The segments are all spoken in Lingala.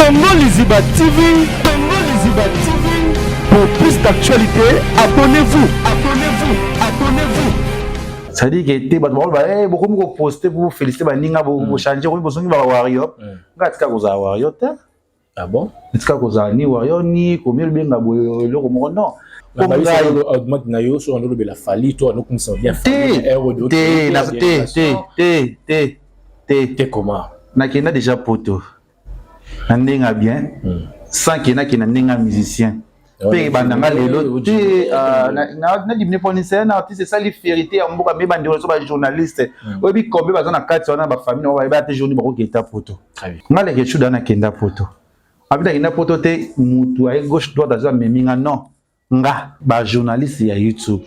Congo Liziba TV, Congo Liziba TV. Pour plus d'actualités, abonnez-vous, abonnez-vous, abonnez-vous. C'est-à-dire que te bato bakoloba eh, bokomi koposte po félicité baninga, bochange, komi bozongi ba wario. Nga tika kozala wario te. Ah bon? Tika kozala ni wario ni komi obenga boye eloko moko, non. Augmente na yo so andolobela Fally to anokumisa bien. Te, te, te, te, te, te, te. Te comment? Nakenda déjà poto na ndenge ya bien, sans ke nakenda ndenge ya musicien mpe ebandanga lelo te. Nadimine mpo na artiste esali fierté ya mboka. Me bandeko so bajournaliste, oyebi combien baza na kati wana, bafamille na bayeba te journée bakoketa poto. Nga leke shuda nakenda poto, abi nakenda poto te, mutu aye gauche droite aza amemi nga, non. Nga bajournaliste ya YouTube,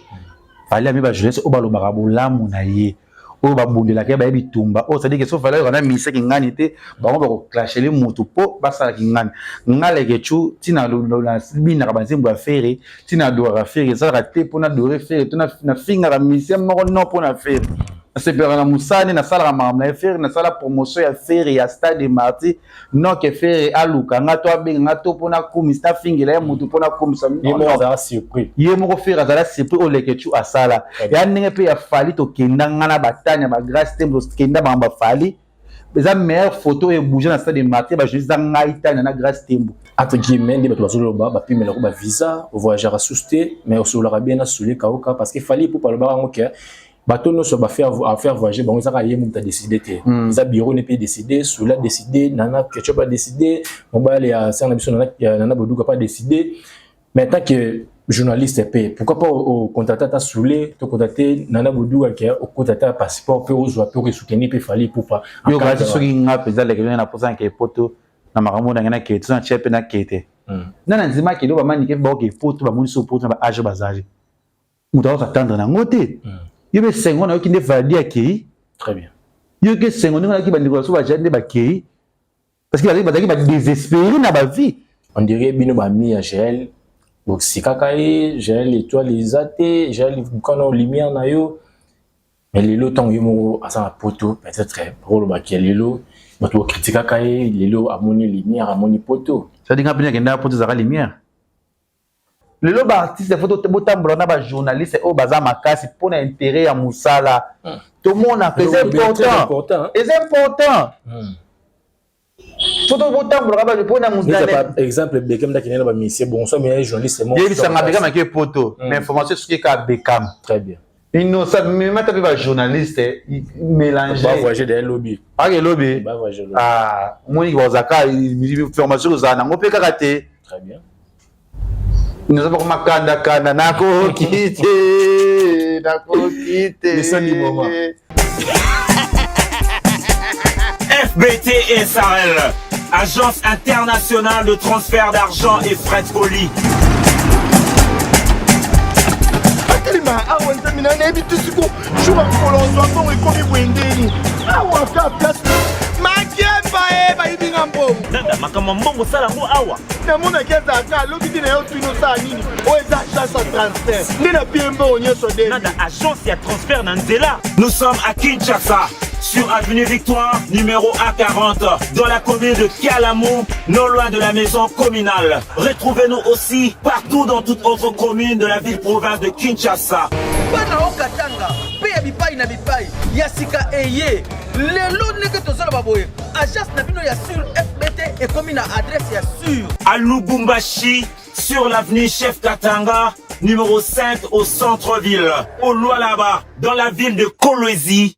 Fally ami bajournaliste oyo balobaka bolamu na ye, oyo babundelaka ye, bayebi tumba oyo. C'est-à-dire que so Fally ayoka na miseki ngani te, bango bakoclashele mutu mpo basalaki ngani. Nga leke cu ntina binaka banzembo ya Ferre, ntina adoraka Ferre, esalaka te mpo nadore Ferre to nafingaka musicien moko, non. Mpo na Ferre nasepelaka na mosani, nasalaka makambo na ye Ferre, nasala promotion ya Ferre ya Stade Martyr, non ke Ferre aluka nga to abenga nga to mpo nakumisa, nafingela ye motu mpo nakumisa. Ye moko Ferre azala surpris oyo leke cu asala ya ndenge mpe ya Fally. Tokenda nga na batania bagrâce te, tokenda bango baFally, eza meilleure photo oyo ebouge na Stade Martyr, bajournaliste, eza ngai, Tania na Grâce Tembo. Entre guillemets, nde bato bazoloba bapimelako bavisa, ovoyageaka susu te, mais osololaka bien na Sule Kauka, parce que Fally Ipupa alobaka yango ke bato nyonso bafaire voyager bango, ezaka ye moto adécide te, eza bureau ne mpe décide. Sula décide, Nana Ketchup adécide, mobali ya sere na biso Nana Boduka mpe adécide. Mais tant que journaliste mpe, pourquoi pas ocontacte ata Soule to contacte Nana Boduka ke okota ata passeport mpe ozwa mpe okesoutenir mpe Fally Ipupa? Yo kasi soki nga mpenza leke na mposa nake poto na makambo nange, nakee to na tia mpe nakee te na na nzima akende. Oyo bamanike baoke poto, bamoni so poto na baage bazali, moto akoka tendre nango te. Yo mpe sengo nayoki nde Valdi akei. Très bien. Yo ke sengo ndenge nayoki bandeko baso bajali nde bakei, parce que bazalaki badésespéré na bavie. On dirait bino bami ya Gel bosikaka ye, Gel étoile eza te, Gel bukana lumière na yo. Mais lelo ntango ye moko aza na poto, peut-être bakolobaki ya lelo bato bakritikaka ye, lelo amoni lumière, amoni poto. C'est-à-dire nga mpe nakendaka poto, ezalaka lumière. Lelo baartiste, faut botambola na bajournaliste oyo baza makasi mpona intérêt ya mosala. Tomonaka eza important, eza important. Faut botambolaka mpona. Exemple, Bekam ndakende na bamusicien, bon so mais journaliste. Yebisanga Bekam ake poto, mais information soki kaka Bekam. Très bien. Innocent, mata mpe bajournaliste mélange. Bavoyage d'ailleurs lobi. Ake lobi, omoniki bazaka formation kozala nango mpe kaka te. Très bien. Naza bako makandakanda, nakoki te, nakoki te. FBT SARL, Agence internationale de transfert d'argent et frais de colis. Atelema awa, nzambe na nayebi te siko jour ya mokolo ozwa mbongo ekomi boye ndeni awa ka place makiemba e bayibi nga mbongo. Nanda, makambo ya mbongo osala yango awa. Namonaki ezalaka alobi te na yo, tuni osala nini. Oyo eza agence ya transfert nde napie mbongo nyonso de. Nanda, agence ya transfert na nzela. Nous sommes à Kinshasa, sur avenue Victoire, numéro A40, dans la commune de Kalamu, non loin de la maison communale. Retrouvez-nous aussi partout dans toute autre commune de la ville-province de Kinshasa. Bana okatanga mpe ya bipai na bipai ya sika eye lelo ndenge tozoloba boye, agence na bino ya sur FBT ekomi na adresse ya sur. À Lubumbashi, sur l'avenue Chef Katanga, numéro 5 au centre-ville. Au Lualaba, dans la ville de Kolwezi.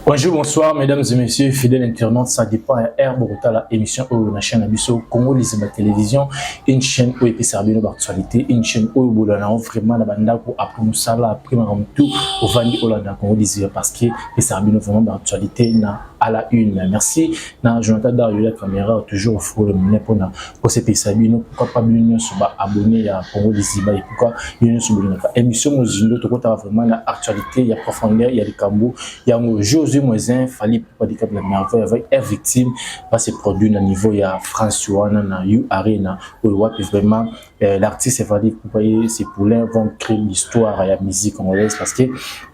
Bonjour, bonsoir, mesdames et messieurs, fidèles internautes, ça dépend ya heure bokotala émission oyo na chaîne na biso Congo Liseba Télévision, une chaîne oyo epesaka bino baactualité, une chaîne oyo bolanda yango vraiment na bandako après mosala, après makambo tout, ovandi olanda Congo Liseba parce que epesaka bino vraiment baactualité na à la une. Merci na Jonathan Dario la caméra, toujours au le mpona kosepelisa bino. Pourquoi pas bino nyonso baabonné ya Congo Liziba et pourquoi bino nyonso bolingaka émission mozindo, tokotaka vraiment na actualité ya profondeur ya likambo yango. José Moisin, Fally Ipupa Dicap la Merveille avec Air Victime va se produire na niveau ya France wana na U Arena, oyo wapi vraiment l'artiste Fally Ipupa et ses poulains vont créer l'histoire ya musique congolaise parce que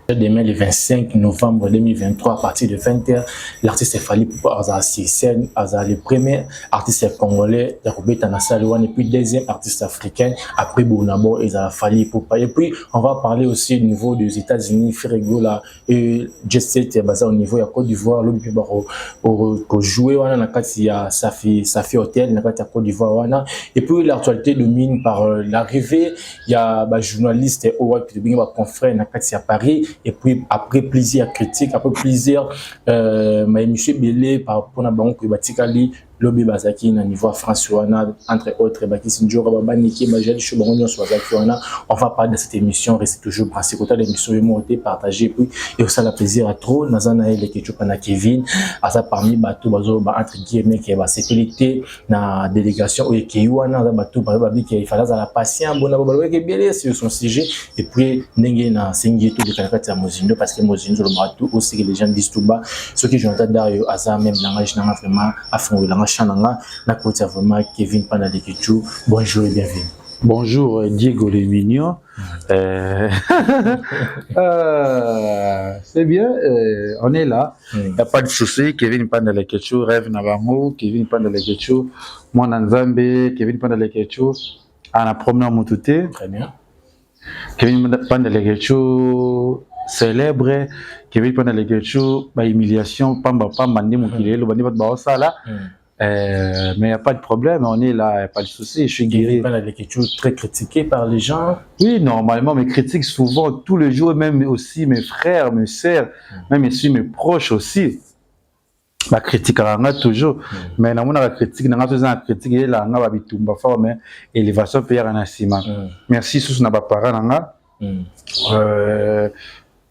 Demain, le 25 novembre 2023, à partir de 20h, l'artiste Fally Ipupa aza sur scène, aza le premier artiste congolais ya kobeta na salle wana, et puis deuxième artiste africain après Burna Boy, ezala Fally Ipupa. Et puis, on va parler aussi au niveau des États-Unis, Ferre Gola et Jet Set baza au niveau ya Côte d'Ivoire, lobi mpe bako kojouer wana na kati ya Safi, Safi Hotel na kati ya Côte d'Ivoire wana. Et puis l'actualité domine par l'arrivée ya ba journaliste oyo wapi tobengi ba confrère na kati ya Paris. Et puis après plusieurs critiques, après plusieurs ma émission ebele par rapport na bango koyeba batikali lobi bazalaki na niveau ya France wana, entre autres bakisi njoka, babaniki bajali sho, bango nyonso bazalaki wana. On va parler de cette émission. Restez toujours branché kota l'émission yo moko te, partager et puis osala plaisir à trop. Naza na ye Leketchou na Kevin, aza parmi bato bazoba entre guillemets ke basepeli te na délégation oyo ekei wana. Aza bato babi ke ifale azala patient bona bo balobaki ebele sur son sujet. Et puis ndenge nasengi ye toleka na kati ya mozindo, parce que mozindo olobaka tout aussi que les gens disent tout bas. Soki Jonathan Dario aza même langage nanga, vraiment afungolelanga champ nanga na koti ya vraiment. Kevin Panda Leketchou, bonjour et bienvenue. Bonjour Diego le Mignon. C'est bien, on est là. Il n'y a pas de souci. Kevin Panda Leketchou, rêve na bango. Kevin Panda Leketchou, mwana Nzambe. Kevin Panda Leketchou, ana promenant mutute. Très bien. Kevin Panda Leketchou, célèbre. Kevin Panda Leketchou, ba humiliation, pamba pamba, nde mokili elo, bandi bato baosala. Mais il n'y a pas de problème, on est là, il n'y a pas de souci, je suis guéri. Kevin Panda Leketchou, très critiqué par les gens. Oui, normalement, mes critiques souvent, tous les jours, même aussi mes frères, mes sœurs, même aussi mes proches aussi. Bacritiquaka nga toujours, mais namonaka critique na nga so eza na critique eyelaka nga babitumba fort, mais élévation mpe eyaka na nsima. Merci susu na baparent na nga,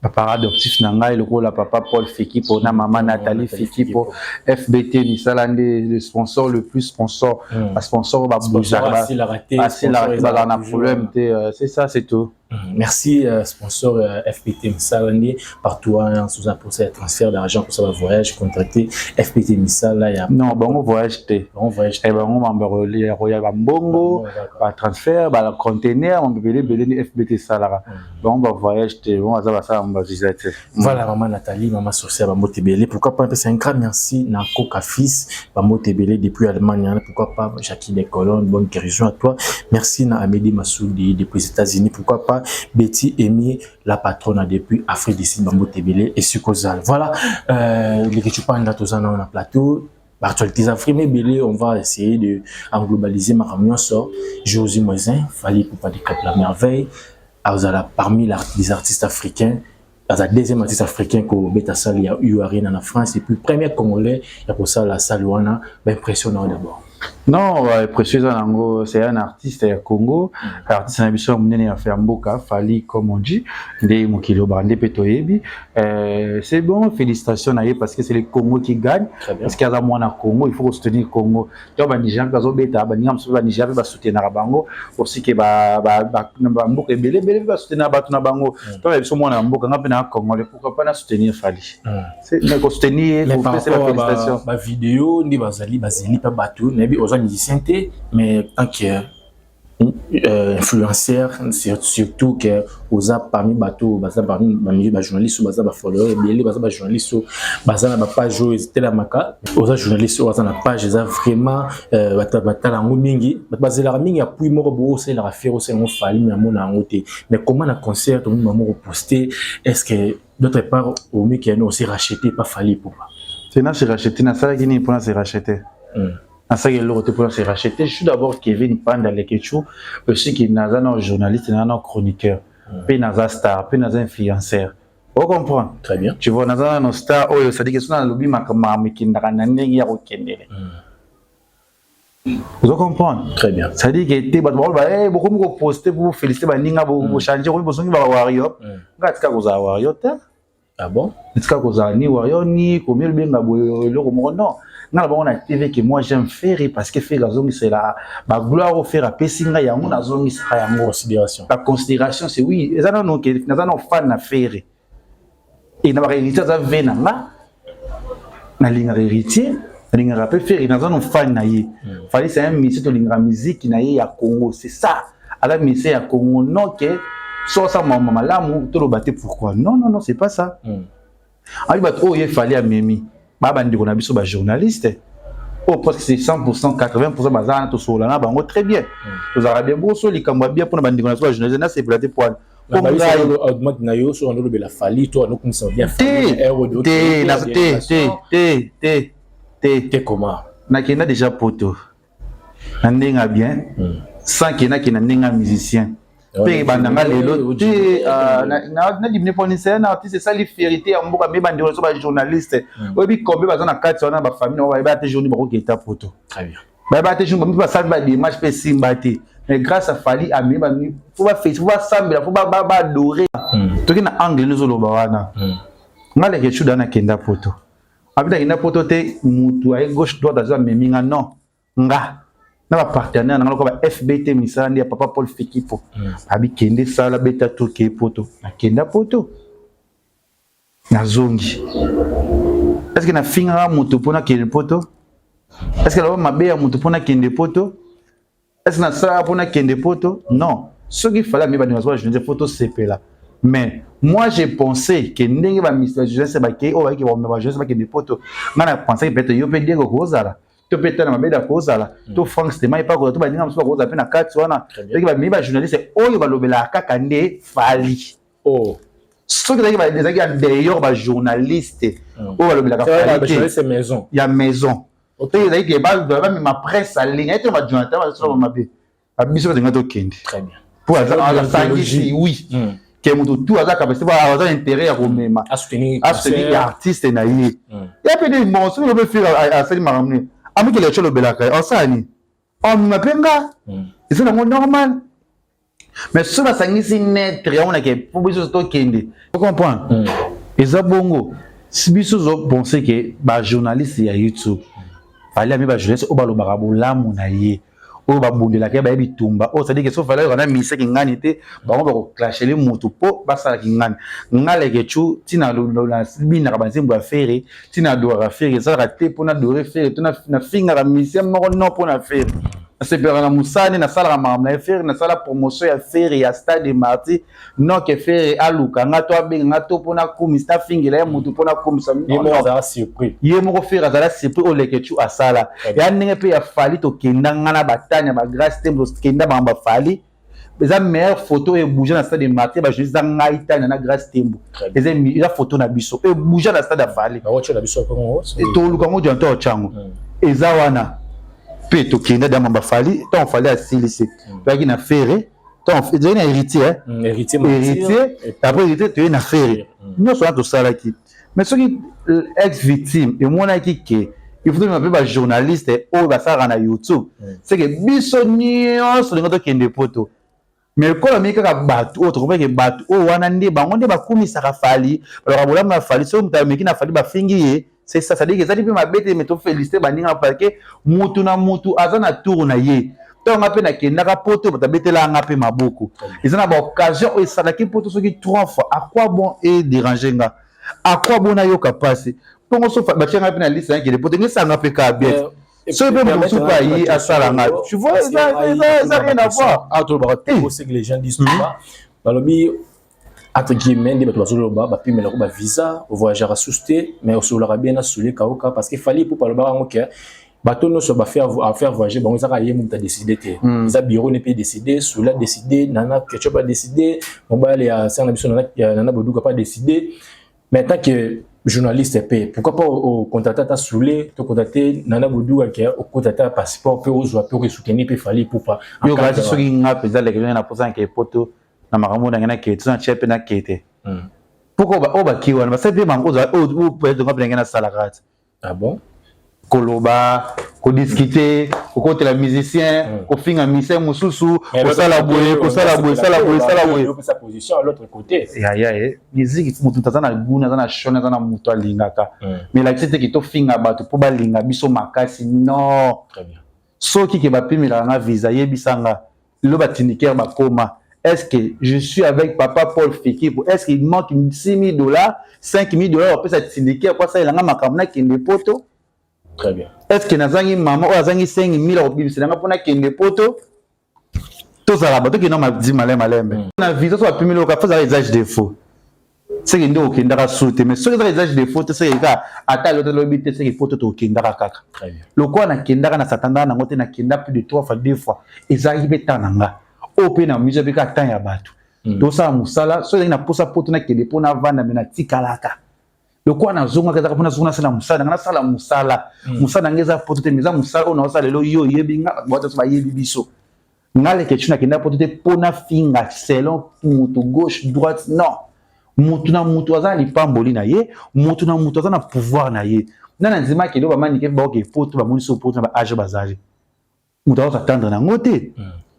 baparent adoptif na ngai lokola papa Paul Fikipo na mama Nathalie Fikipo. FBT misala nde le sponsor le plus sponsor, basponsor babuzaka, asilaka te, asilaka te, bazala na problème te. C'est ça, c'est tout. Merci sponsor FPT Misala nde partout wana soza pour ça transfert d'argent, pour ça ba voyage, contacter FPT Misala ya Non, bango voyage te. Bango voyage. Eh, bango mambo ya ya bambongo, batransfert, bacontainer, mambo ebele ebele nde FBT esalaka. Bango bavoyage te, bango baza basala bavisa te. Voilà, maman Nathalie, maman sorcière, Bambote Belé. Pourquoi pas, c'est un grand merci na Coca Fils, Bambote Belé depuis Allemagne, hein. Pourquoi pas, Jackie des Colonnes, bonne guérison à toi. Merci na Amélie Massoudi depuis les États-Unis. Pourquoi pas, Betty Amy, la patronne depuis Afrique du Sud, Bambote Belé et Sukozal. Voilà, les Ketchupanda, tous en a plateau. Actualité Afrique ebele, on va essayer de en globaliser makambo nyonso. José Moisin, Fally Ipupa de Cap la Merveille, azala parmi les artistes africains, aza deuxième artiste africain kobeta salle ya U Arena na France et puis premier Congolais ya kosala salle wana. Baimpression na yo d'abord? Non, précieux eza nango, c'est un artiste ya Congo, artiste na biso ya monene ya ya mboka, Fally comme on dit, nde mokili obaka nde mpe toyebi. C'est bon, félicitations na ye parce que c'est le Congo qui gagne. Très bien. Parce que aza mwana Congo, il faut kosoutenir Congo. To banigéria mpe bazobeta, baninga mosusu banigéria mpe basoutenaka bango aussi ke na bamboka ebele ebele mpe basoutenaka bato na bango. To ya biso mwana ya mboka, nga mpe na Congolais, pourquoi pas na soutenir Fally? Mais kosoutenir ye, Mais par kopesa rapport à bafélicitation. Bavideo nde bazali bazeli mpe bato nayebi oza musicien te, mais tant que influenceur, surtout que oza parmi bato baza parmi bajournaliste oyo baza bafollower ebele, baza bajournaliste oyo baza na bapage oyo etelamaka, oza journaliste oyo aza na page eza vraiment bato batala yango mingi, bato bazelaka mingi appui moko boye osalelaka Ferre, osala yango Fally, mais amona yango te. Mais comment na concert tomoni moko poste? Est ce que d'autre part omiki no osi racheté pas Fally Ipupa? C'est na se racheter, nasalaki nini mpona se racheter? Nasalaki eloko te mpona se racheter. Je suis d'abord Kevin Panda Leketchou aussi, ki naza na journaliste, naza na chroniqueur mpe naza star mpe naza influenceur, ocomprendre? Très bien. Tu vois, naza nano star oyo, c'est-à-dire que so nalobi makambo ekendaka na ndenge ya kokendele, ozo comprendre? Très bien. C'est-à-dire que te bato bakoloba bokomi koposte po félicité baninga, bochange, komi bozongi bawario. Nga tika kozala wario te. Ah bon? Tika kozala ni wario ni komi obenga boye eloko moko, non. Nga na bango na TV que moi j'aime Ferre parce que Ferre azongisela bagloire oyo Ferre apesi ngai, yango nazongisaka yango. Considération. La considération, c'est oui, eza nano ke naza nano fan na Ferre e na baka Héritier aza ve na nga, nalingaka Héritier, nalingaka mpe Ferre, naza no fan na ye. Fally, c'est un musicien, tolingaka musique na ye ya Congo, c'est ça, aza musicien ya Congo. Non ke Soki asala makambo malamu, toloba te pourquoi. Non, non, non, c'est pas ça. Ayi, bato oyo ye Fally amemi, baa bandeko na biso bajournaliste oyo, presque c'est 100%, 80% baza wana, tosolola na bango très bien, tozalaka bien. Boso likambo ya bien mpona bandeko na biso bajournaliste, nasepela te poana. Na yo so andolobela Fally to anokumisa bien. Te, te, te, te, te, te, te. Te comment? Nakenda déjà Poto na ndenge ya bien, sans ke nakenda ndenge ya musicien. Mpe ebandanga lelo te, nadimine mponi c'est un artiste, esali fierté ya mboka. Me bandeko so bajournaliste, oyebi combien baza na kati wana, bafamille na bango bayeba te jour bakoketa Poto, bayeba te jour mpe basali badémarche mpe esimba te. Mais grâce à Fally amemi, faut basambela, faut baadorer. Toki na angle nde ozoloba wana, nga leke shuda nakenda Poto, abi nakenda Poto te, mutu aye gauche droite aza amemi nga. Non, nga na bapartenaire na nga lokola ba FBT, misala nde ya papa Paul Fikipo, abi kende sala, beta toke Poto. Nakenda Poto, nazongi. Est ce que nafingaka moto mpo nakende Poto? Est ce que naloba mabe ya moto mpo nakende Poto? Est ce que nasalaka mpo nakende Poto? Non. Soki Fally amemi bandeko bazo bajournaliste, faut tosepela. Mais moi, j'ai pensé que ndenge bajournaliste bakei, oyo bayaki bajournaliste bakende Poto, nga na pensaki peut-être yo mpe Diego kozala, to mpe tana mabele kozala, to Frank Stema epa kozala, to baninga mosusu bakozala mpe na kati wana. Soki bamemi bajournaliste oyo balobelaka kaka nde Fally, soki ezalaki ya dehors, bajournaliste oyo balobelaka Fally te ya maison, soki ezalaki bamema presse alinga ete bajonathan basala mabe, biso bazinga tokende po asangisi, oui, ke moto tu aza capacité, aza intérêt ya komema, asoutenir artiste na ye. Ya mpe nde bon, soki lobe Ferre asali makambo nini, amikele eti olobelaka ye, osala nini, omema mpe nga, eza nango normal. Mais soki basangisi netre yango nake mpo biso tokende, comprendre, eza bongo. Biso ozopense ke bajournaliste ya YouTube, Fally ami bajournaliste oyo balobaka bolamu na ye, oyo babundelaka ye, bayebi tumba oyo, c'est-à-dire que so Fally ayoka na miseki ngani te, bango bakoclashele motu mpo basalaki ngani. Nga leke cu ntina binaka banzembo ya Ferre, ntina adoraka Ferre, esalaka te mpo nadore Ferre to nafingaka musicien moko. Non, mpo na Ferre nasepelaka na mosani, nasalaka makambo na ye Ferre, nasala promotion ya Ferre ya Stade des Martyrs. Non ke Ferre aluka nga to abenga nga to mpo nakumisa, nafingela ye motu mpo nakumisa. Ye moko Ferre azala surpris oyo leke cu asala ya ndenge mpe ya Fally. Tokenda nga na batani ya bagrâce te, tokenda makambo ya Fally. Eza meilleure photo oyo ebouge na Stade des Martyrs, bajournaliste, eza ngai, tani na Grâce Tembo, eza photo na biso ebouge na stade ya Fally. Toluka ngo jonto otyango, eza wana mpe. Tokenda da mamba Fally, ntango Fally asilisi, toyaki na Ferre, ezali na Héritier, Héritier, après Héritier toye na Ferre. Nyonso wana tosalaki. Mais soki ex victime emonaki ke il faut tobima mpe bajournaliste oyo basalaka na YouTube, c'est que biso nyonso ndenge tokende Poto. Mais lokola mingi kaka bato oyo tokomaki, bato oyo wana nde bango nde bakumisaka Fally, balobaka bolamu ya Fally. Soki moto ameki na Fally, bafingi ye. C'est ça, c'est-à-dire ezali mpe mabe te, mais tofélicité baninga, parce que mutu na mutu aza na tour na ye. Ntango nga mpe nakendaka Poto, bato abetelaka nga mpe maboko. Eza na baoccasion oyo esalaki Poto soki trois fois. À quoi bon edérange nga? À quoi bon nayoka mpasi mpongo? So batia nga mpe na liste, nakende Poto, ngesanga mpe kaka bien. Soki mpe mosusu mpe aye asala nga, tu vois, eza rien à voir. Ah, ce que les gens disent, balobi, entre guillemets, nde bato bazoloba bapimelako bavisa, ovoyageaka susu te, mais osololaka bien na Sule Kauka, parce que Fally mpo balobaka yango ke bato nyonso bafaire voyager bango, ezaka ye moto adécide te, eza bureau ne mpe décide. Sule adécide, Nana Ketchup adécide, mobali ya sere na biso Nana Boduka mpe adécide. Mais en tant que journaliste mpe, pourquoi pas ocontacte ata Sule to contacte Nana Boduka ke okota ata passeport mpe ozwa mpe okesoutenir mpe Fally Ipupa? Yo kasi soki nga mpenza leke na mposa nke Poto na makambo nange nakee te, so natia mpe nakee te. Pourquoi oyo bakei wana basali mpe bango oyo peut-être nga mpe nange nasalaka te? Ah bon? Koloba, kodiscute, kokotela musicien, kofinga musicien mosusu, kosala boye, kosala boye, sala boye, sala boye. Position à l'autre côté. Yaya, ye musique, moto aza na guna, aza na shone, aza na moto alingaka, mais elakisi te ke tofinga bato mpo balinga biso makasi. Non. Soki ke bapimelaka nga visa, yebisanga lelo batindikere bakoma. Est-ce que je suis avec papa Paul Fikipo? Est-ce qu'il manque 6 000 dollars, 5 000 dollars opesa tindikere po asalelanga makambo nakende Poto? Très bien. Est-ce que nazangi mama oyo azangi 5 000 akobimisela nga mpo nakende Poto? Tozala bato tokenda madi malembe malembe. Na visa so bapimeli oka fo ezalaka usage de faux. Seke nde okendaka su te, mais soki ezaka usage de faux te, seke kaka ata lelo lobi te, seke poto tokendaka kaka. Lokola nakendaka na satandaka nango te, nakenda plus de trois fois, deux fois, ezalaki mpe temps na nga oyo mpe na miso mpe kaka temps ya bato. Tosala mosala soki ezalaki na posa poto nakende mpo navanda, me natikalaka. Lokola nazongaka, ezaka mpo nazonga nasala mosala nanga, nasala mosala. Mosala nanga eza poto te, mais eza mosala oyo naosala lelo. Yo oyebi nga, bato bato nyonso bayebi biso. Nga Leketchou nakenda poto te mpo nafinga selon mutu gauche droite, non. Mutu na mutu aza na lipamboli na ye, mutu na mutu aza na pouvoir na ye. Na na nzima akende oyo bamanike baoke poto, bamoni so poto na ba age bazali, moto akoka tendre nango te.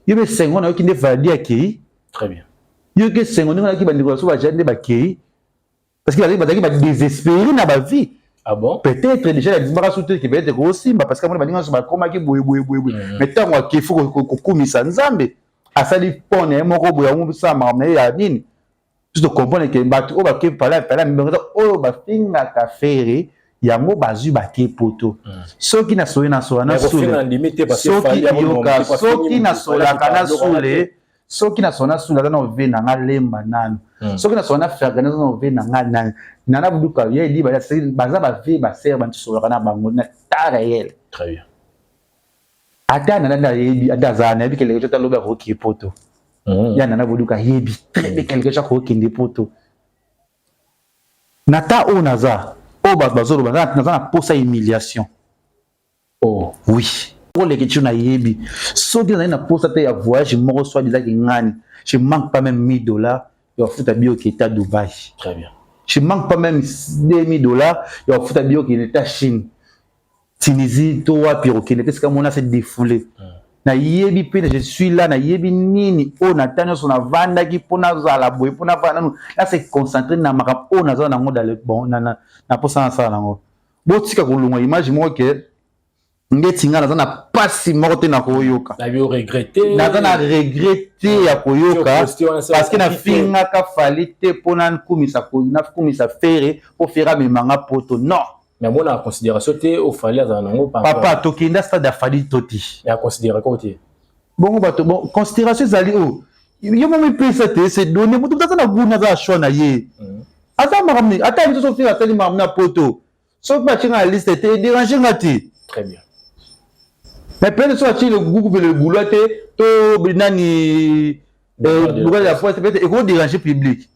Yo mpe sengo nayoki nde Valdi akei. Très bien. Yo ke sengo ndenge nayoki bandeko baso bajali nde bakei, parce que bazalaki badésespéré na bavie. Ah bon? Peut-être déjà nandimaka su te ke peut-être kosimba, parce que amoni baninga nyonso bakomaki boye boye boye boye. Mais ntango akefu kokumisa Nzambe, asali pont na ye moko boye, yango osala makambo na ye ya nini. Biso tocomprendre ke bato oyo bake pala pala mibongo oyo bafingaka Ferre, yango bazwi bake poto. Soki nasoyi nasola na Mais sule kofinga ndimi te, parce que soki Fally yango yoka moto soki afingi nasolaka moto, na Fally wana te. sule, soki nasola na sule aza na ove na nga lemba nanu. Soki nasola na Fergani aza na ove na nga nani nana buduka ye edi baza bave basere bantu solaka na bango na ta réel. Très bien. Ata nana nde ayebi, ata azala nayebi quelque chose, alobi akoki poto. Ya nana buduka ayebi très bien quelque chose, akokende poto na ta oyo naza oyo bato bazoloba naza na posa humiliation. Oh. Oui, oleke ti nayebi soki nazali na posa te ya voyage moko soit disaki ngani, je manque pas même 1000 $ ya kofuta bio okita Dubai. Très bien. Je manque pas même 2000 $ ya kofuta bio okende ta Chine, Tunisie to wapi okende mpe sika mona se défoulé. Nayebi mpe je suis là, nayebi nini oyo na ta nyonso navandaki mpo nazala boye, mpo navanda nanu nase concentré na makambo oyo naza nango dans le bon na mposa nasala nango. Botika kolongwa image moko ke ndeti nga naza na pasi moko te na koyoka. Nabi regretter. Naza na regret te ya koyoka, Poste wana, parce que te. nafingaka Fally te mpo nakumisa Ferre, mpo Ferre amemanga poto, non. Mais mona considération te o Fally azala nango par Papa, tokenda stade ya Fally to te? Ya considérer ko te. Bongo bato, bon, considération ezali oyo yo mo mipesa te, c'est donné. Moto moto aza na goût, aza na choix na ye. Aza makambo nini, ata biso soki asali makambo na poto, soki batie nga na liste te, edérange nga te. Très bien. Mais peut-être soki atie le groupe le gouloir te to nani luka ya poste, peut-être ekodéranger public.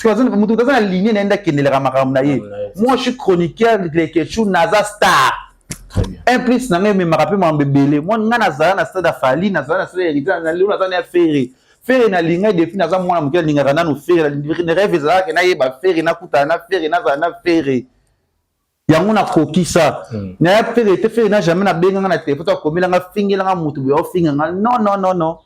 Parce que moto aza na ligne na ye nde akendelaka makambo na ye. Moi, je suis chroniqueur Leketchou, naza star. Très bien. Un plus na ngai ememaka mpe makambo ebele. Moi nga nazala na stade ya Fally, nazala na stade ya Héritier, na lelo naza na ya Ferre. Ferre nalingai depuis naza mwana moke, nalingaka nanu Ferre. Rêve ezalaka nayeba Ferre, nakutana na Ferre, nazala na Ferre. Yango nakokisa. Naya Ferre te, Ferre na jamais nabenganga na telefone to akomelanga fingelanga motu boye ofinganga, non, non, non, non.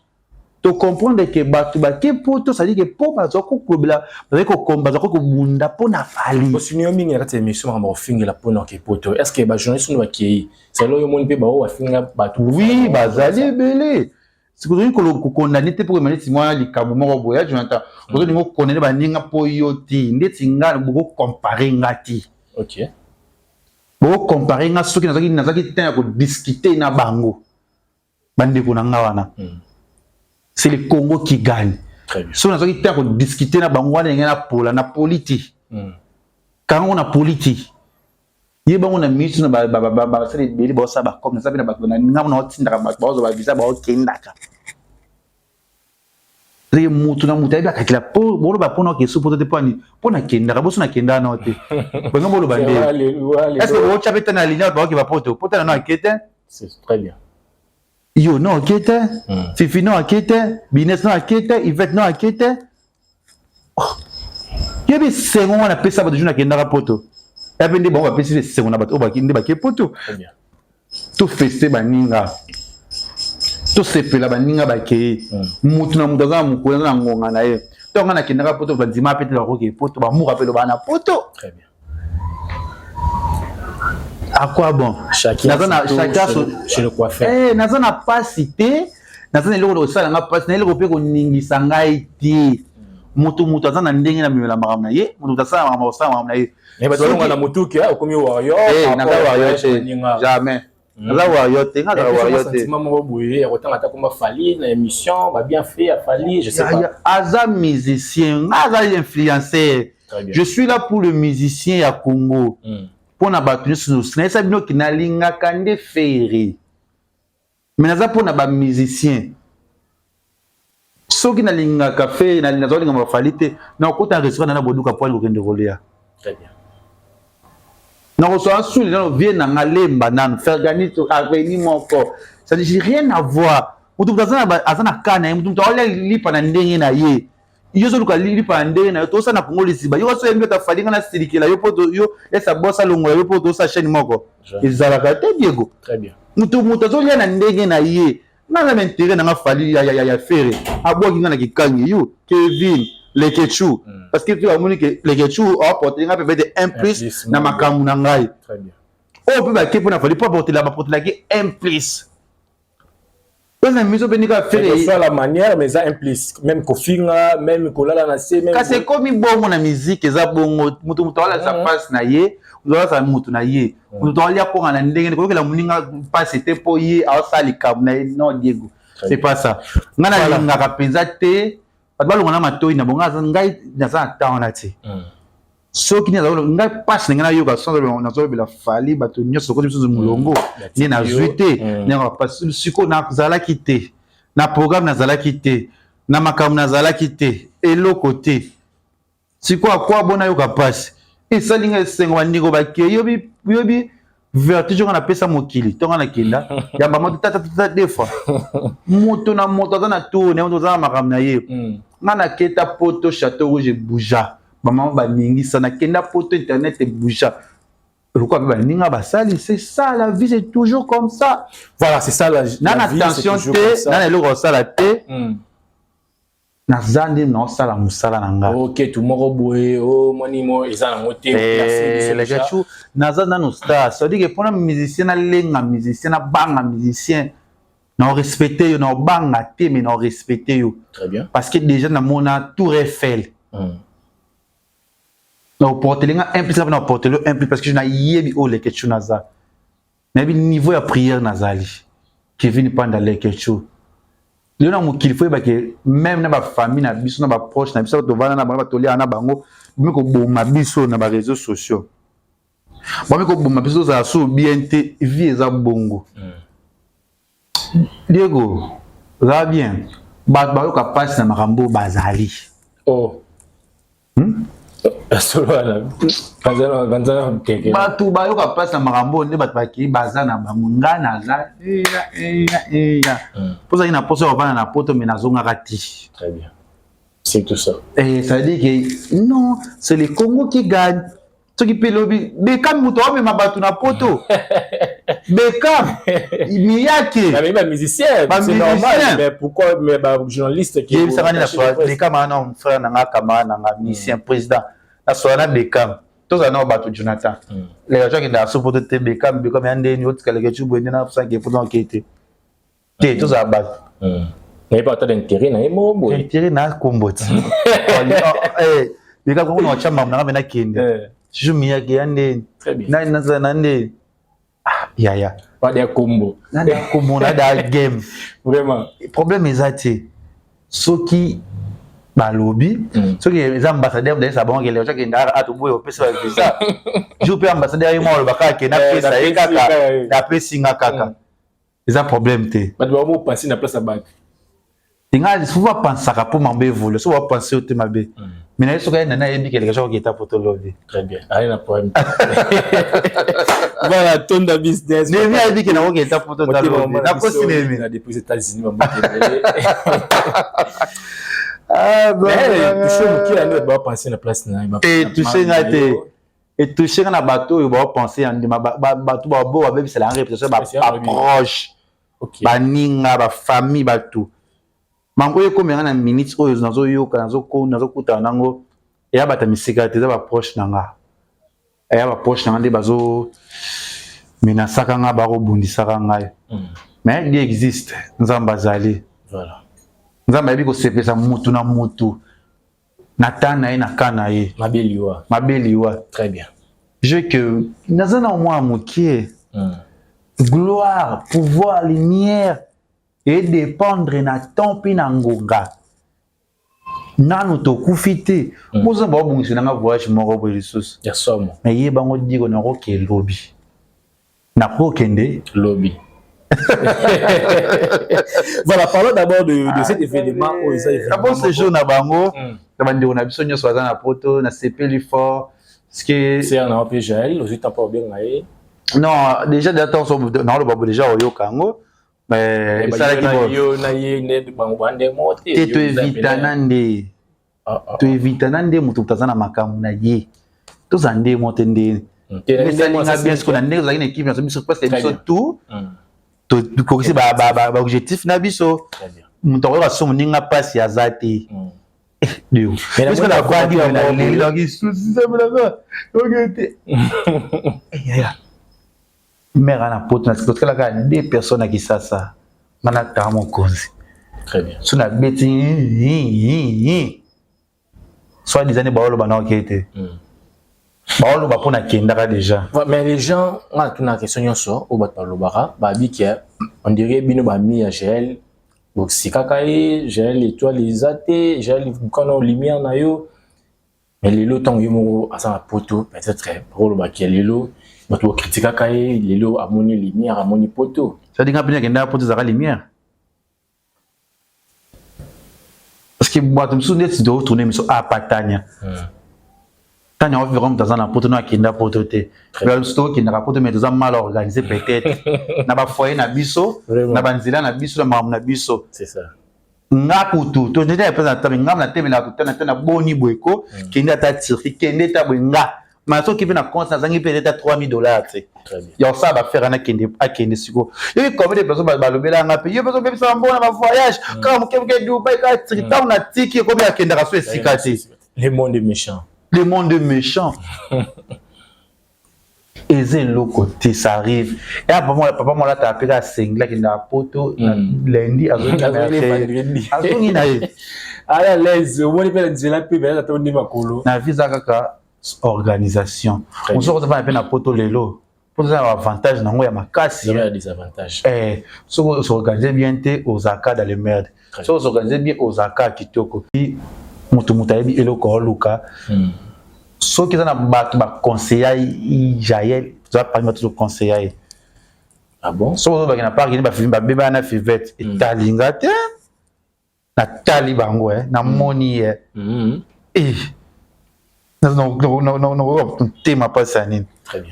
Tocomprendre ke bato bake poto, c'est-à-dire ke mpo bazwa kokolobela, bazali bazwa kobunda mpo na Fally. Osuni yo mingi na kati ya émission makambo kofingela mpona oke poto. Est ce que bajournaliste no bakei selo oyo omoni mpe bao bafinga bato? Oui, bazali ebele. Soki ozali kokondane te mpo koyeba neti mwa likambo moko boye ya Jonathan, ozolinga okondane baninga mpo yo te ndeti nga bokocompare nga te. Bokocompare nga soki nazalaki temps ya kodiscute na bango, bandeko na nga wana. C'est le Congo qui gagne. Très bien. Soki nazalaki temps ya kodiscute na bango wana, ndenge napola napoli te. Kango napoli te, ye bango na minute na basala ebele, baosala bacome, naza mpe na bato na ngambo na otindaka bato baozwa bavisa, baokendaka. Seke mutu na mutu ayebi akakila po boloba mpona okesu poto te mpo ani mpo nakendaka boso nakendaka nao te bongo boloba nde. Est ce que bootya mpe te na ligne bato baoke bapoto po te na no ake te? C'est très bien. Yo no ake te, Fifi no ake te, Bines no ake te, Ivete no ake te. Yebi esengo wana apesa bato jour nakendaka poto, ya mpe nde bango bapesi esengo na bato oyo nde bake poto. Très bien. Tofeste baninga, tosepela baninga bakei. Mutu na mutu aza na mokolo, aza na ngonga na ye. Ntango nga nakendaka poto, bandima mpe te bakoki poto, bamuka mpe lobaa na poto. Très bien. À quoi bon? Chacun Naza na surtout chacun chez le coiffeur. Eh, naza na pasi te, naza na eloko kosala nga pasi na eloko mpe koningisa ngai te. Moto aza na ndenge na memela makambo na ye, moto asala makambo, kosala makambo na ye. Mais bato balonga na motuki, okomi warrior. Eh, par naza rapport warrior à te. baninga. Jamais. Naza warrior te, nga azala warrior te. Sentiment moko boye ya kotanga ata komba Fally na émission, ba bien fait ya Fally, je sais pas. Aza musicien, nga aza influenceur. Je suis là pour le musicien ya Congo. Mpona bato nyonso nayesa bino ke nalingaka nde Ferre, mais naza mpona bamusicien. Soki nalingaka Ferre, nazolinga baFally te. Nakokota na restaurant na boduka po ali kokende kolia, nakosala suli nano vie na nga lemba nano Fergani aveni moko, c'est-à-dire rien à voir. Moto moto aza na ka na ye, moto moto aolia lipa na ndenge na ye. Yo ozoluka lipa na ndenge na yo. Tosala na Kongo Lisiba. Yo so oyembi otafali, nga nasilikela yo mpo yo esa bosa longola yo mpo tosala chaîne moko, ezalaka te, Diego. Moto moto azolia na ndenge na ye. Nga na intérêt nanga Fally ya Ferre abwaki nga na kikangi yo Kevin Lekechu, parce que fi amoni ke Lekechu aporte nga mpe peut-être un plus na makambo na ngai oyo mpe bake mpona Fally mpo aportela, baportelaki un plus oyo na miso mpe ndika Ferre. Soit la manière, mais eza un plus, même kofinga, même kolala na se. Kasi ekomi bongo na musique, eza bongo. Moto moto aolakisa mpasi na ye, moto aolakisa motu na ye, moto aolia konga na ndenge koyokela moninga mpasi te mpo ye aosala likambo na ye. Non, Diego, c'est pas ça. Ngai nalingaka mpenza te bato balonga na matoi na bongo. Ngai naza na temps wana te. Soki ngai mpasi na ngai nayoka, nazolobela Fally, bato nyonso okoti misusu molongo nde nazwi te. Sikoyo nazalaki te na programme, nazalaki te na makambo, nazalaki te eloko te. Sikoyo akwa bo nayoka mpasi esali ngai esengo. Bandeko bakei, yobi vertige nga napesa mokili ntongo nakenda yamba moto tatatata deux fois. Moto na moto aza na tour na ye, moto aza na makambo na ye. Nga naketa Poto, Château Rouge ebuja, bamama baningisa. Nakenda Poto, internet ebuja lokola mpe baninga basali. C'est ça la vie, c'est toujours comme ça. Voilà, c'est ça la na na tension te, na na eloko kosala te. Naza nde naosala mosala na ngai. Ok, tu moko boye omoni mo eza nango te. Lekechu, naza nano star, c'est-à-dire que mpona musicien nalenga musicien, nabanga musicien, na orespecte yo, na obanga te, mais na orespecte yo. Très bien. Parce que déjà namona Tour Eiffel, na oportele nga un plus, na oportele un plus, parce que nayebi oyo Lekechu naza, nayebi niveau ya prière nazali. Kevin Panda, Lekechu, lelo na mokili fo yebake, même na bafamille na biso, na baproche na biso, tovanda na bango, batoliaka na bango, bomi koboma biso na baréseaux sociaux, bomi koboma biso, tozala so bien te. Vie eza bongo, Diego, ozala bien. Bato bayoka mpasi na makambo oyo bazali. Oh. Solo wana bato bayoka mpasi na makambo oyo nde bato bakei baza na bango. Ngai naza eya eya eya mpo ozalaki na poso ya kovanda na Poto, mais nazongaka ti. Très bien. C'est tout ça. Et ça veut dire que non, c'est le Congo qui gagne. Soki mpe lobi Bekam, moto aomema bato na Poto, Bekam Miyake. Bamusicien, c'est normal, mais pourquoi mais bajournaliste? Yebisaka nini? Bekam wana frère na nga, camarade na nga, musicien, président. Nasola na Bekam, tozala nao bato. Jonathan leka akendaka so Poto te. Bekam, Bekam ya ndeni otikalaka ecu boye nde nasanke Poto okei te te, tozala bato. Nayebi ata d'intérêt na ye moko boye. Intérêt na kombo ti Bekam kongo na otya mambo nanga mpe nakende toujours. Miyake ya ndeni nazala na ndeni yaya. Pas ya kombo. Nada kombo, nada game. Vraiment. Problème eza te. Soki balobi, soki eza ambassadeur dayesa bango kele okende atoboye opesa bavisa jour mpe ambassadeur ye moko aloba kaka ke napesa ye kaka, napesi nga kaka, eza problème te. Bato bamopense na place ya bato. Nga souvent bapansaka mpo mambo évolue. So bapense yo te mabe, mais naye soki aye nani ayebi keleka soki oketa po tolobi. Très bien, aye na problème. Voilà, Tonda Business. Nemi ayebi ke nakoketa po tolobi, nakosi Nemi. Depuis États-Unis, bambote ebele. Touche moke yango, bato bapense na place na etouche nga te, etouche nga na bato oyo baopense ya ndima. Bato babo babebisela nga réputation, baproche, baninga, bafamille, bato mango oyo ekomi yanga na minute oyo nazoyoka, nazokutana nango, eya bato ya misika te, eza baproche na nga, eya baproche na nga nde bazo menasaka nga, bakobundisaka ngai. Mais Dieu existe, Nzambe azali. Nzambe ayebi kosepesa mutu na mutu na ta na ye, na ka na ye. Mabe liwa. Mabe liwa. Très bien. Je que naza na mwa mokie. Gloire, pouvoir, lumière edépendre na temps mpe na ngonga. Nanu tokufi te. Boza babongisi nanga voyage moko boye lisusu. Ya somo. Mais yeba ngo diko nakoke lobi. Nakokende lobi. Voilà, parlons d'abord de cet événement oyo eza événement. Bon séjour na bango. Na bandeko na biso nyonso baza na poto, na sepeli fort. Parce que c'est un mpe Jael, ozwi temps mpo obenga ye? Non, déjà déjà naloba déjà oyoka yango, mais esalaki yo na ye nde bango bande moko te. Te, toevitana nde, toevitana nde. Moto moto aza na makambo na ye, tozala nde mo te nde esalinga bien. Siko na ndenge tozalaki na équipe na biso, presque biso tout tokokisi baobjectif na biso. Moto akoyoka so moninga mpasi aza te. Puisque navandi nalelaki susisamelaka oke te yaya mare ana poto, totikalaka deux personnes na Kisasa, nga na tata mokonzi. So nabeti soit disant nde baoloba na oke te, baoloba mpo nakendaka déjà. Mais les gens, nga natuna question nyonso oyo bato balobaka, babiki on dirait bino bami ya Jael bosikaka ye. Jael étoile eza te, Jael bukana lumière na yo. Mais lelo ntango ye moko aza na poto, peut-être bakolobaki ya lelo bato bakritikaka ye, lelo amoni lumière, amoni poto. C'est-à-dire nga mpe nakendaka poto ezalaka lumière, parce que bato mosusu neti totourne miso apatania tania ofi vraiment moto aza na poto no akenda poto te. Biso tokendaka poto, mais toza mal organisé peut-être na bafoyer na biso, na banzela na biso, na makambo na biso. Nga kutu to ndenge ya na tabe, nga na temelaka totana te na boni boye ko kende ata Turquie, kende ta boye. Nga ma soki mpe na compte nazangi mpe ata 3000 $ te ya kosala baaffaire wana, akende akende. Sikoyo yoki combien de personnes balobela nga mpe yo mpe ozobebisa mbongo na bavoyage kaka moke moke, Dubai kaka, Turquie. Ntango natiki ekomi akendaka so esika te. Le monde est méchant. Le monde est méchant, eza eloko te, ça arrive. Ya papa mo alataka mpe kaka sengli, akendaka poto na lundi, azongi na ye. À l'aise, omoni mpe na nzela mpe bayaka to nde makolo. Na vie eza kaka organisation. Mosusu kozafana mpe na poto lelo, mpo toza na baavantage nango ya makasi. Soki osorganize bien te, ozalaka dans le merde. Soki osorganize bien, ozalaka kitoko. Moto moto ayebi eloko aoluka. Soki eza na bato baconseilla Jael, toza parmi bato toconseilla ye. Ah bon? Soki ozobaki na parke ni babebana na Fivete, etalinga te, natali bango, namoni ye motema mpasi ya nini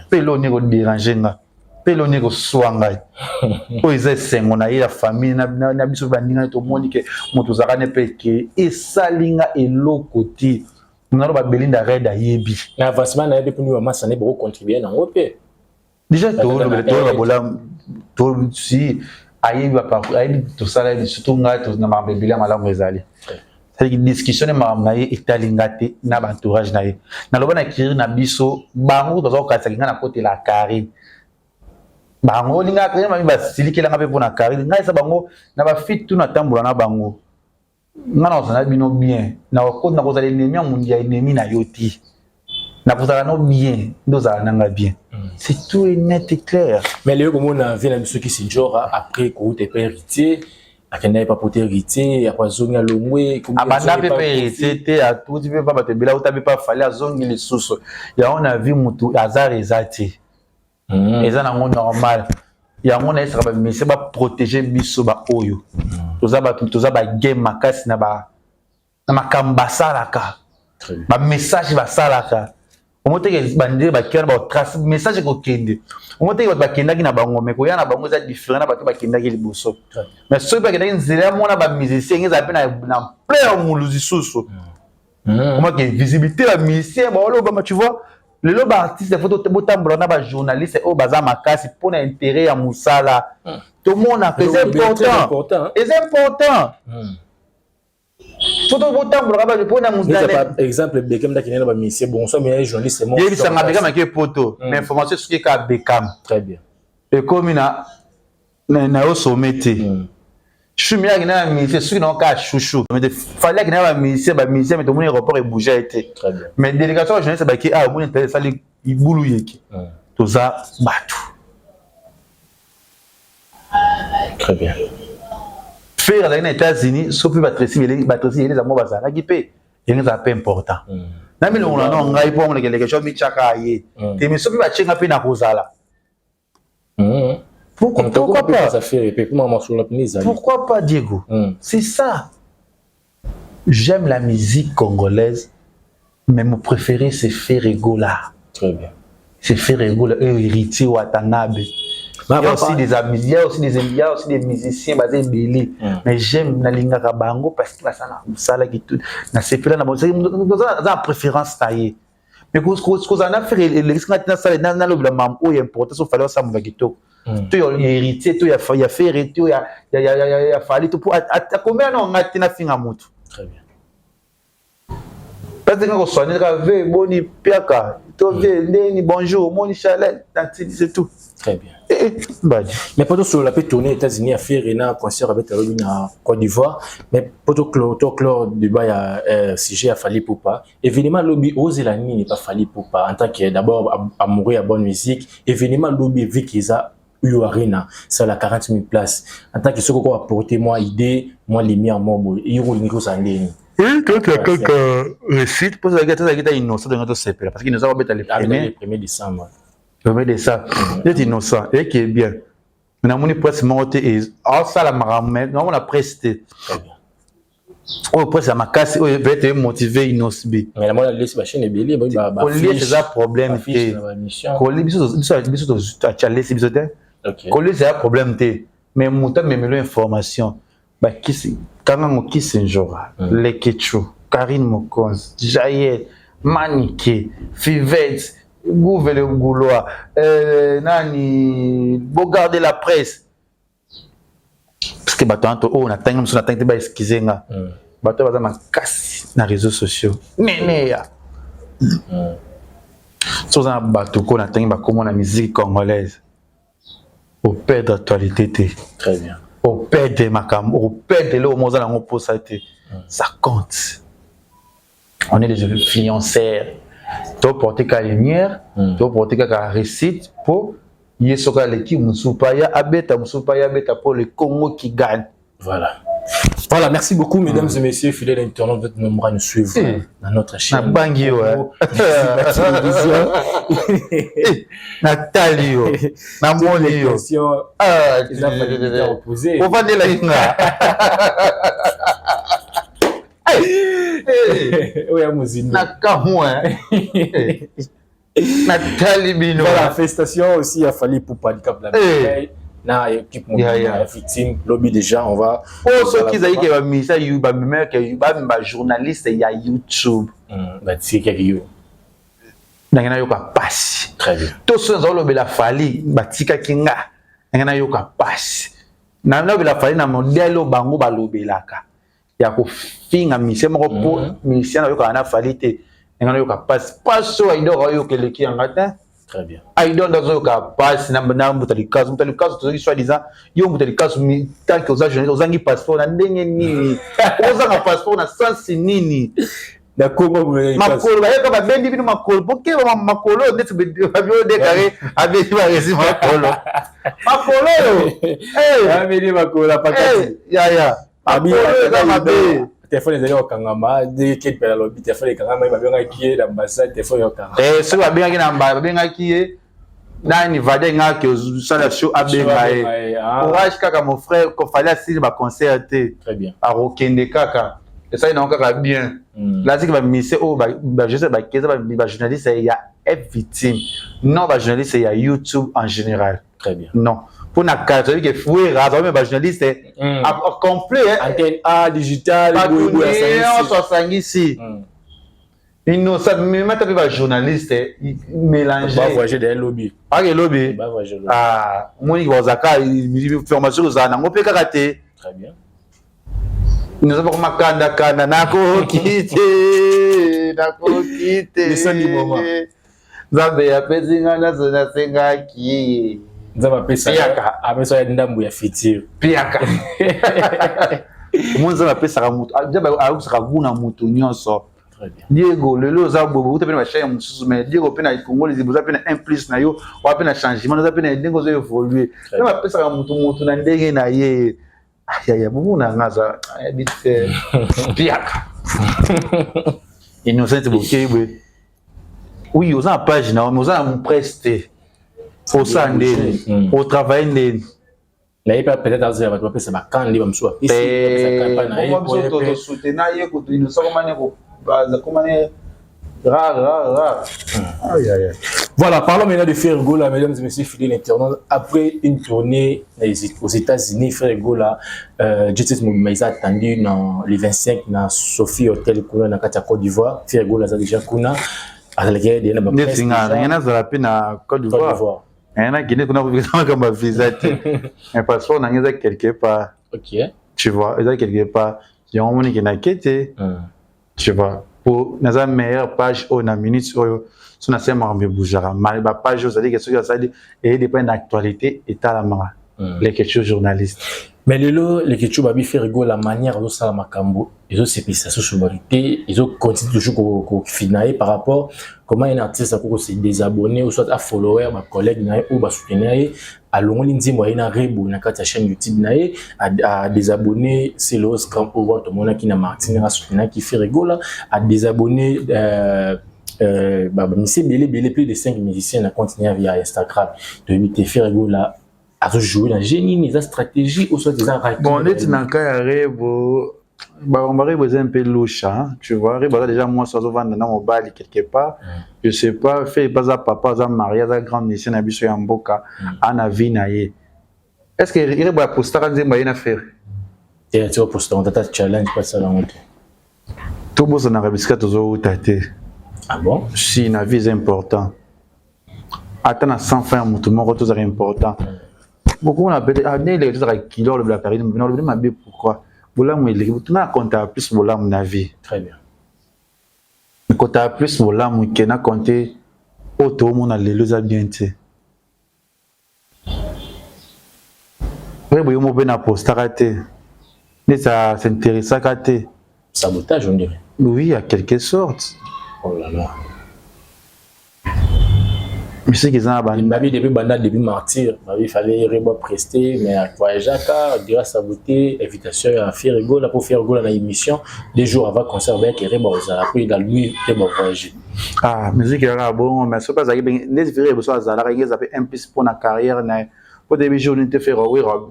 mpe eloko nini kodéranger nga mpe eloko nini koswa ngai. Oyo eza esengo na ye ya famille na biso baninga. Tomoni ke moto ozalaka ne mpe ke esali nga eloko te. Naloba Belinda Red ayebi. Na avancement na ye mpe mponi bamasa ne bokocontribue nango mpe. Déjà toloba bolamu si ayebi baparcours, ayebi tosala ye, surtout ngai na makambo ebele ya malamu ezali. C'est-à-dire discussion ne makambo na ye etali nga te na baentourage na ye. Naloba na kiri na biso, bango baza kokanisaki ngai nakotela Karine. Bango olingaka Karine mami, basilikelanga mpe mpona Karine. Ngai eza bango na bafite tu natambola na bango, nga na kozala bino bien, nakozala ennemi ya mondi ya ennemi na yo te. Nakozala no bien nde ozala nanga bien, c'est tout est net et clair. Mais lelo komona vie na biso Kisinjora après kouta epa Héritier, akenda epa pote Héritier, après azongi, alongwe. Abanda mpe mpe Héritier te, atuti mpe pa bato ebele, auta mpe pa Fally, azongi lisusu. Yango na vie motu hasard eza te, eza nango normal. Yango nayesaka bamusicien baprotege biso baoyo toza bato, toza bagame makasi na ba na makambo basalaka, bamessage basalaka. Omo teke bandenge bakenda batrace message ekokende. Omo teke bato bakendaki na bango, mais koya na bango eza différent na bato bakendaki liboso. Mais soki bakendaki nzela ya mona bamusicien, ezala mpe na ampleur mulu lisusu. Omake visibilité bamusicien baolobama, tu vois. Lelo baartiste faut botambola na bajournaliste oyo baza makasi mpona intérêt ya mosala. Tomonaka eza important, eza important. Faut botambolaka mpona. Exemple, Bekam ndakende na bamusicien bon so, mais journaliste. Yebisanga Bekam ake poto, mais information soki eka Bekam Très bien. Ekomi na yo some te. Shumi akende na bamusicien, soki nango kaka chouchou Fally akende na bamusicien, bamusicien, mais tomoni aéroport ebouge ye te. Mais délégation ya journaliste baki awa, omoni intérêt esali ibulu yeke. Toza bato. Très bien. Ferre azalaki na États-Unis, soki mpe batresi batresi yeleza mo bazalaki mpe yango ezala mpe important. Na milongola no ngai mpo amonekeleke so mityaka ye te, mais soki batyenga mpe na kozala. Pourquoi, pourquoi pas? Pourquoi pas, Diego? C'est ça. J'aime la musique congolaise, mais mon préféré, c'est Ferre Gola. Très bien. C'est Ferre Gola et Héritier Watanabe. Il y a aussi des amis, il y a aussi des musiciens basés ebele. Mais j'aime nalingaka bango parce que basala mosala tout. Nasepela na bango. Aza préférence na ye. Mais kozala na Ferre elekisi nga tina sala nalobela mambo oyo important so Fally osala kitoko. To ya Héritier, to ya Ferre, to ya Fally, to po akomela na nga te nafinga motu. Très bien. Parce que nga koswane kaka ve boni piaka to ve ndeni bonjour omoni chalel, c'est tout. Très bien. Eh, mbadi. Mais pour sur la tournée États-Unis à faire un concert avec la Côte d'Ivoire, mais pour clore débat ya sujet à Fally Ipupa, événement lobi ozela nini pas Fally Ipupa en tant que d'abord amoureux à bonne musique, événement lobi vu qu'ils a U Arena, ça la 40 000 places. En tant que ce qu'on apporter moi idée, moi lumière moi boy, il roule ni ça ndeni. Oui, toi tu as quelques réussites pour ça que tu as innocent de notre CP parce qu'il nous a remis le premier le 1er décembre. Le 1er décembre. Il est innocent et qui est bien. Mais namoni presse moko te asala makambo, mais namona presse te. Très bien. Oyo presse ya makasi oyo peut être motivé Innoss'B. Mais namona lesi ba chaîne ebele ba ba kolia eza problème te. Kolia biso totia lesi biso te. Kolia eza problème te. Mais moto amemelo information. Bakisi kangango kisi njora, Lekechu, Karine Mokonzi, Jael, Manike, Fivette, Gouve le Goulois, nani, Bogard de la presse. Parce que bato anto oh na tanga musu na tanga te ba excuser nga. Bato baza makasi na réseaux sociaux. Nene ya. Soza na bato ko na tanga ba komo na musique congolaise. Au perdre actualité te. Très bien. Au perdre makambo, au perdre le moza nango posa te. Ça compte. On est des influenceurs. To porter ka lumière, to porter ka réussite pour ye soka leki musupa ya abeta musupa ya abeta pour le Congo qui gagne. Voilà. Voilà, merci beaucoup, mesdames et messieurs, fidèles internautes, vous êtes nombreux à nous suivre dans notre chaîne. Nabangi yo. Télévision. Natali yo. Namoni yo. Ah, reposer. Ovandela nga. Oya mozindo. Nakamwa. Natali bino. Voilà, félicitations aussi à Fally Ipupa du Cap la na équipe ya victime lobby déjà on va. Oh soki ezali ke bamisa bamemeke bajournaliste ya YouTube batikaki yo ndenge nayoka pasi. Très bien. To soki naza kolobela Fally batikaki nga ndenge nayoka pasi, nalobela Fally na modèle oyo bango balobelaka ya kofinga musicien moko mpo musicien nayokaka na Fally te, ndenge nayoka pasi, pasi oyo Aidor ayoka eleki yanga te. Très bien. Aidor nde azoyoka pasi na mbuta likasu. Mbuta likasu tozoki soi disant yo mbuta likasu tant que oza journaliste ozangi passeport na ndenge nini? Ozanga passeport na sansi nini? Na Congo. Makolo bayeka babendi bino makolo pokeba makolo ndeti babio dekare abendi baresi makolo makolo oyo. Abendi makolo apakati. Yaya, makolo eza mabe. Telefone ezali kokangama ndenge kedi mpe alobi telefone ekangama, babengaki ye na ambassade, telefone ekokangama. Soki babengaki na babengaki ye nani vade ngaki osala show abenga ye. Courage kaka mon frère, kofali asili baconcert te. Très bien. Akokende kaka esali nango kaka bien. Laziki bamise oyo bajournaliste bakeza bajournaliste ya F victime, non bajournaliste ya YouTube en général. Très bien. Non, mpona kala toyebi ke Fuera azali me bajournaliste complet. Antenne A digital. Bato nyonso asangisi. Innocent memata mpe bajournaliste mélange. Bavoyage de lobi. Ake lobi omoniki bazalaka formation kozala nango mpe kaka te. Très bien. Innocent bako makandakanda nakoki te, nakoki te. Nzambe apesi nga nyonso nasengaki. Nzambe apesa apesa ya ndambo ya futur. Piaka omoni Nzambe apesaka moto, Nzambe ayokisaka gu na moto nyonso. Diego lelo oza boye, outa mpe na bachaine mosusu, mais Diego mpe na Congo Liziba oza mpe na un plus na yo, oza mpe na changement, oza mpe na ndenge ozo évolue. Na bapesaka motu motu na ndenge na ye. Ayaya, bomo na nga aza ayebi te piaka Innocent bokei boye. Oui, oza na page na yo, mais oza na presse te, osala ndeni, otravaille ndeni. Na ye mpe peut-être azela bato bapesa bakandi, bamosusu bapesi na ye. Biso tosoutenir ye kutu. Innocent komani komani rare, rare, rare. Aïe, aïe, aïe. Voilà, parlons maintenant de Ferre Gola, mesdames et messieurs, fidèles internautes. Après une tournée aux États-Unis, Ferre Gola, Jet Mobima attendu dans les 25 dans Sophie Hotel kuna na kati ya Côte d'Ivoire. Ferre Gola aza déjà kuna. Azalaki déjà na neti nga ndenge nazala mpe na Côte d'Ivoire, nakende kuna kovisa makambo ya visa te, mais passeport na nga eza quelque part. Tu vois, eza quelque part, yango moniki nake te, tu vois, po naza meilleure page oyo na minute oyo. So nasala makambo ebougeaka, bapage oyo ozali ke soki asali eye dépend na actualité etalamaka. Leketio journaliste. Mais lelo Leketio babi Ferre Gola, manière azosala makambo ezosepelisa susu bato te, ezocontinue toujours kofina ye par rapport comment un artiste akoki kose désabonner ou soit afollower bacollègue na ye oyo basoutenir ye. Alongoli nzembo aye na Rebo na kati ya chaîne YouTube na ye, adésabonné Celos Grand oyo tomonaki na Martin asoutenaki Ferre Gola, adésabonné bamusiciens ebele ebele, plus de 5 musiciens na compte ya Instagram. Toyebi te Ferre Gola azojouer na jeu nini, eza stratégie ou soit eza Bon, neti na cas ya Rebo, bakambo Rebo eza un peu louche, hein, tu vois. Rebo aza déjà mwasi, azovanda na mobali quelque part, je sais pas. Fait aza papa, aza marié, aza grand musicien na biso ya mboka, ana vie na ye. Est ce que Rebo apostaka nzembo aye na Ferre? Te, ti oposta tata challenge pasala yango te. Tobosanaka bisika tozowuta te. Ah bon? Si, na vie eza important, ata na 100 francs ya motu moko tozalaka important. Bokomona peut-être ndenge eleki tozalaka kilo, olobela Karine na olobeli mabe. Pourquoi bolamu eleki? Tuna comptaka plus bolamu na vie. Très bien. Ekotaka plus bolamu ke na compte oyo toomona lelo eza bien te. Oye boye mo mpe na postaka te, neti s'intéressaka te. Sabotage, on dirait. Oui, à quelque sorte. Oh là là. Musique eza na babi depuis banda depuis Martyr, babi fallait Rebo prester, mais voyageaka dira saboter invitation ya Ferre Gola pour Ferre Gola na émission 2 jours avant concert bayaki Rebo ozala po ila lui Rebo voyager. Ah, musique ezalaka bongo, mais soki azalaki ndeti Ferre boso azalaka enge eza mpe un plus mpona carrière na ye, po toyebi jour nini te Ferre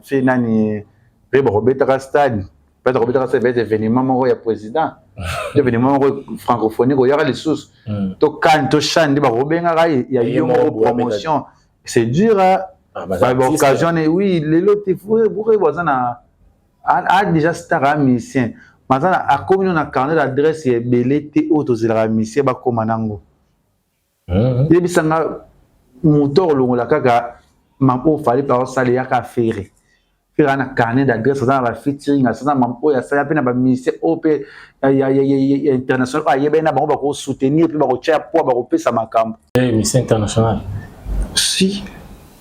fe nani Rebo kobetaka stade, peut-être kobetaka stade, peut-être événement moko ya président, événement moko francophonie koyaka lisusu to kane to chan nde bakobengaka ya yo moko promotion, c'est dur baoccasion. Oui, lelo te Rebo aza na a déjà star, a musicien maza akomi no na carnet d'adresse ya ebele te oyo tozelaka musicien bakóma nango. Yebisanga moto akolongola kaka oyo Fally mpe aosala eyaka Ferre. Ferre aza na carnet d'adresse, aza na bafeaturing, aza na mambo oyo asala mpe na bamusicien oyo mpe ya international oyo ayebani na bango, bakosoutenir mpe bakotia poids, bakopesa makambo. Musicien international. Si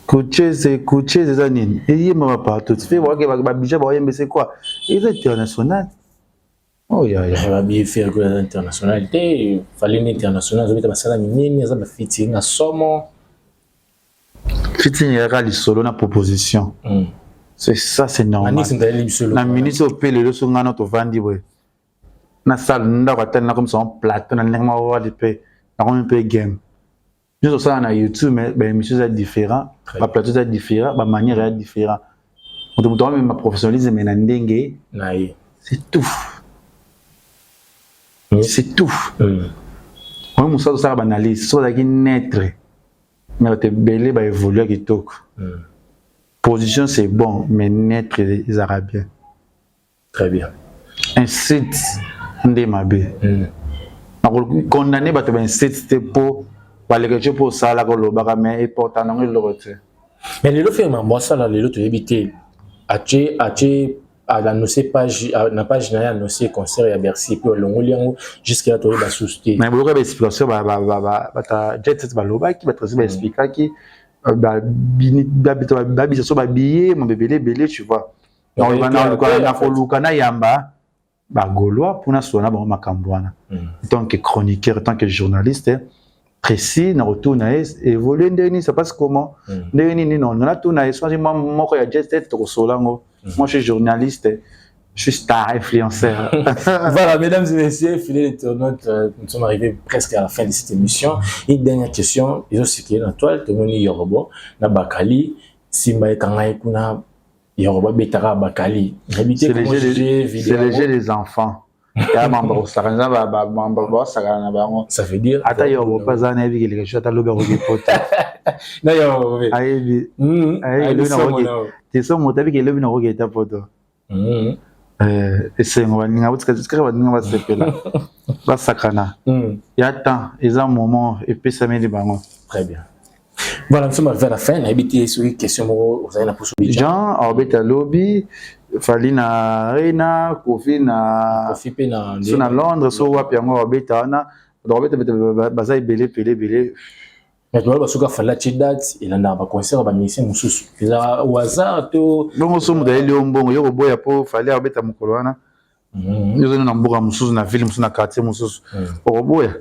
kucheze kucheze eza nini, eyembama partout. Fe babija baoyembese quoi, eza international. Oh, ya, ya. Babi Ferre Gola aza international te, Fally nde international, azobeta basala minene, aza bafeaturing na somo. Featuring eyaka lisolo na proposition. C'est ça, c'est normal. Na minute oyo mpe lelo so ngai na tovandi boye na salle ndako, atali nakomisa plateau na ndenge moko wali mpe nakomi mpe game nyonso osala na YouTube, mais baémission eza différent, baplateau eza différent, bamanière eza différent. Moto amema professionnalisme na ndenge na ye. C'est tout, c'est tout. Oyo mosala osala baanalyse so ozalaki neutre, mais bato ebele baévolue kitoko. Position, c'est bon, mais neutre ezalaka bien. Très bien. Insulte nde mabe. Nakokondamner bato bainsulte te mpo baleka ti mpo osalaka olobaka, mais eporta nango eloko te. Mais lelo Ferre mambo asala lelo toyebi te, atie annoncé page na page na ye, annoncé concert ya Bercy, puis alongoli yango. Jusque là toyeba susu te. Mais boloka baexplication, bata Jet Set balobaki, bato basi baexplikaki, babisa so babillet mo ebele ebele, tu vois. Nakoluka nayamba. Ba Gaulois mpona solola na bango makambo wana. Tant que chroniqueur, tant que journaliste précis, na retour na ye évolue ndenge nini, ça passe comment, ndenge nini. Non, natuna ye soki mwa moko ya Jet Set, tokosolola yango. Moi, je suis journaliste, je suis star influenceur. Voilà, mesdames et messieurs, fidèles internautes, nous sommes arrivés presque à la fin de cette émission. Une dernière question, ils ont circulé dans la toile, tomoni Yorobo, na Bakali, Simba ekanga ye kuna, Yorobo abetaka Bakali. Nayebi te C'est le comment jeu juger c'est vidéo. Le jeu des enfants ya mambo kosakana, eza bambo basakana na bango. Ça veut dire Ata Yorobo mpe aza nayebi keleka ata lobi akoki pota. Na Yorobo. Ayebi. Ayebi. Ayebi Lobi na somo koki na yo. Te so moto ayebi ke lobi nakoki eta poto. Esengo baninga botika tikaka, baninga basepela, basakana. Ya temps eza moment epesameli bango. Très bien. Voilà, nous sommes arrivés à la fin. Nayebi te soki question moko ozali na poso. Jean aobeta lobi, Fally na Arena, Kofi na Kofi mpe na so na Londres, so wapi yango aobeta wana. Donc abeta, baza ebele ebele ebele. Mais toyeba soki aFally atie date, elandaka baconcert ya bamusicien mosusu, eza au hasard to? Bongo so moto ayeli yo mbongo, yo koboya mpo Fally aobeta mokolo wana? Yo ozali na mboka mosusu, na ville mosusu, na quartier mosusu, okoboya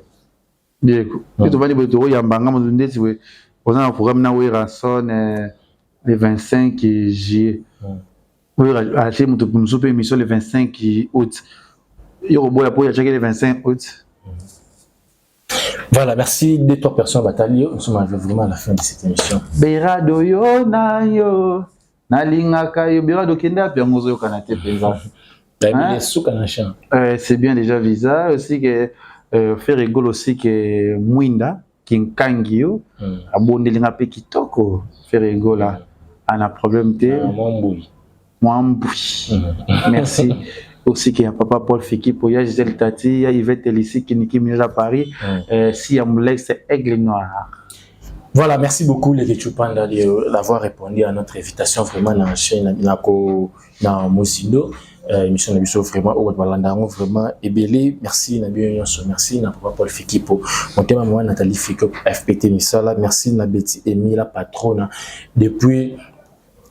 ndeko? Mpe tovandi boye, tokoyamba nga moto ndeti boye, oza na programme na Werrason le 25 juillet, Wera atie moto mosusu mpe émission le 25 août, yo koboya mpo atiaki le 25 août? Voilà, merci deux, trois personnes batali. Nous sommes arrivés vraiment à la fin de cette émission. Berado, yo na yo nalingaka yo. Berado, okende api yango ozoyokana te mpenza. Hein? Suka na champ. C'est bien déjà visa aussi que faire rigole aussi que Mwinda Kinkangi yo abondelinga mpe kitoko. Faire rigole ana problème te. Ah, mwa mbui. Mwa mbui. Merci aussi que ya papa Paul Fikipo, ya Gisèle Tati, ya Yvette Elissi Kiniki Minja Paris, si ya Mulex Aigle Noir. Voilà, merci beaucoup les Chupanda d'avoir répondu à notre invitation vraiment dans la chaîne na ko na Mozindo, émission na biso vraiment oyo balanda yango vraiment ebele. Merci na bino nyonso, merci na papa Paul Fikipo, motema mwa Nathalie Fikipo FPT Misala, merci na Betty Emila patrona depuis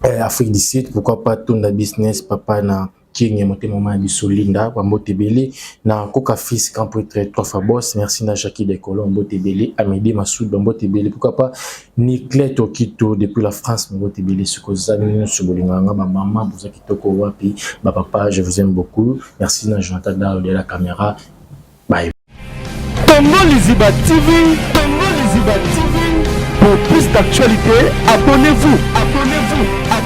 Afrique du Sud, pourquoi pas Tunda Business, papa na King, motema mama ya biso Linda, bambote ebele na Koka Fils Grand Prêtre trois fois boss, merci na Jackie Decolo, bambote ebele, Amédée Massoud, bambote ebele, pourquoi pas Niclet Okito depuis la France, bambote ebele. Soki oza bino nyonso bolingaka nga, bamama boza kitoko wapi, bapapa, je vous aime beaucoup. Merci na Jonathan Dao de la caméra, bye. Congo Liziba TV, Congo Liziba TV. Pour plus d'actualités, abonnez-vous, abonnez-vous.